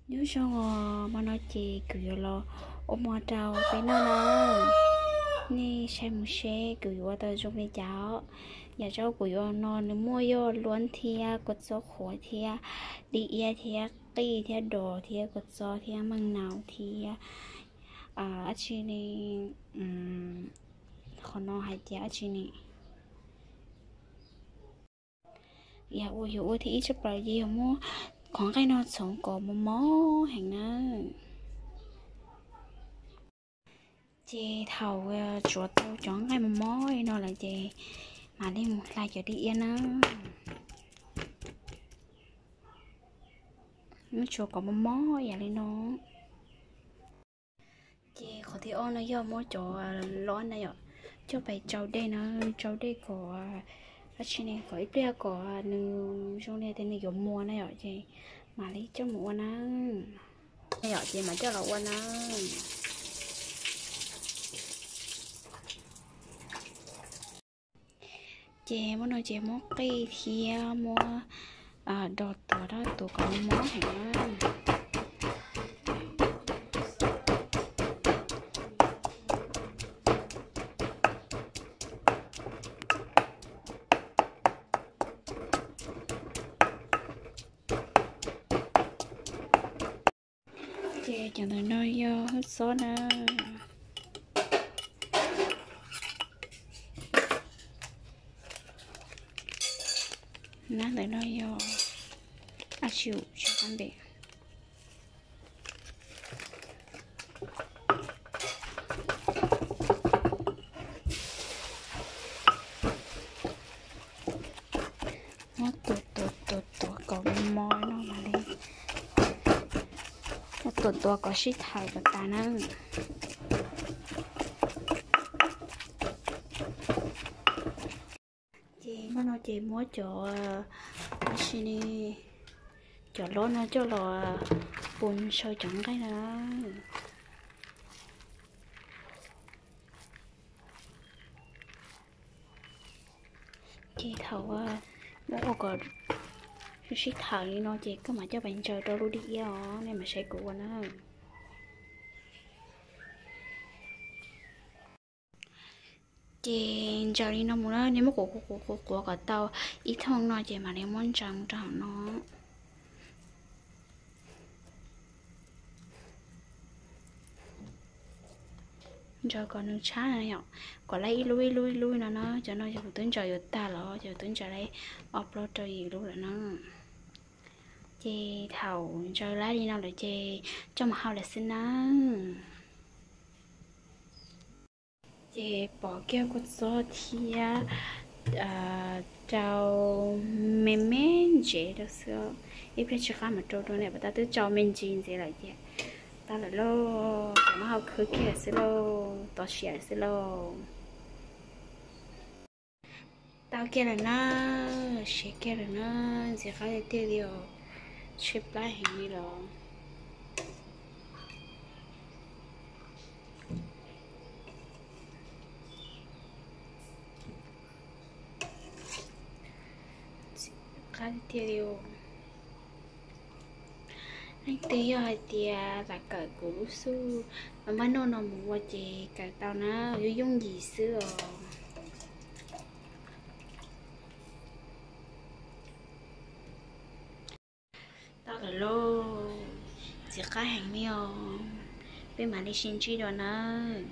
Nyob zoo os, hmo no ces kuv yuav los ua hmo rau peb noj na. Nej saib mus seb kuv yuav ua tau zoo li cas os. Yam rau kuv yuav ua no nws muaj yog luab thiab kua txob qhuav thiab dib iab thiab qij thiab dos thiab kua txob thiab maj naus thiab dab tsi li, qhov no hais tias dab tsi ne. Yam uas yuav ua thib ib tshaj plaws ces yog muab qhov nqaij no txhoov kom mos mos heev na. Ces thaum tsuav tau cov nqaij mos mos li no lawm ces mam li mus hlais cov dib iab na. Muab tsuav kom mos mos yam li no. Ces qhov thib ob no yog muab cov lob na yom, coj pais tsau dej na, tsau dej kom dab tsi ne, kom ib pliag kom nws zoo li tias nws yuav muas na yom, ces mam li coj mus ua na. Yom, ces mam coj los ua na. Ces muab no ces muab qij thiab muab dos tuav, rau tuav kom mos mos heev na. Ces cov ntawm no yog hwj xob na. Nab ntawm no yog a siu tsis qab npem. Muab tuav tuav tuav tuav kom mos mos no mam li, muab tuav tuav kom sib thaws kom tas na. Ces muab no ces muab cov, a si ne, cov lob no coj los pus ntshaw cov nqaij na. Ces thaum muab ua kom sib thaws li no ces koj mam coj pais ntsaws rau lub dib iab os, nej mam saib kuv ua na. Ces ntsaws li no mus na, nej muab quav quav quav quav kom tau ib thooj no ces mam li muab ntsaws mus rau hauv no. Ntsaws kom nws tshab na yom, kom laib ib lub ib lub ib lub no na. Cov no yog kuv twb ntsaws yuav tag los, cov twb ntsaws laib ob plaub rau yim lub lawm na. Ces thaum ntsaws laib li no lawm ces coj mus hau lawm xwb na. Ces pom kiag kua txob thiab rau me me ntsev rau xwb, ib pliag tsis qab mam rau rau ne, pom tab twb rau me ntsis ntxiv lawm ces tau lawm lauj, ces muab hau khwb kiag lawm xwb lauj, tov siav lawm xwb lauj. Tau kiag lawm na, siav kiag lawm na, ntxim qab tiag tiag li os, tshaib plab heev li los. Ntxim qab tiag tiag li os. Leej twg yog hais tias lam kawm kuv lub xub npab noj no mus ua ces kawm tau na, yooj yooj yim xwb os. Tau lawm lauj, ntxim qab heev li os. Peb mam li sib ntsib dua nawb.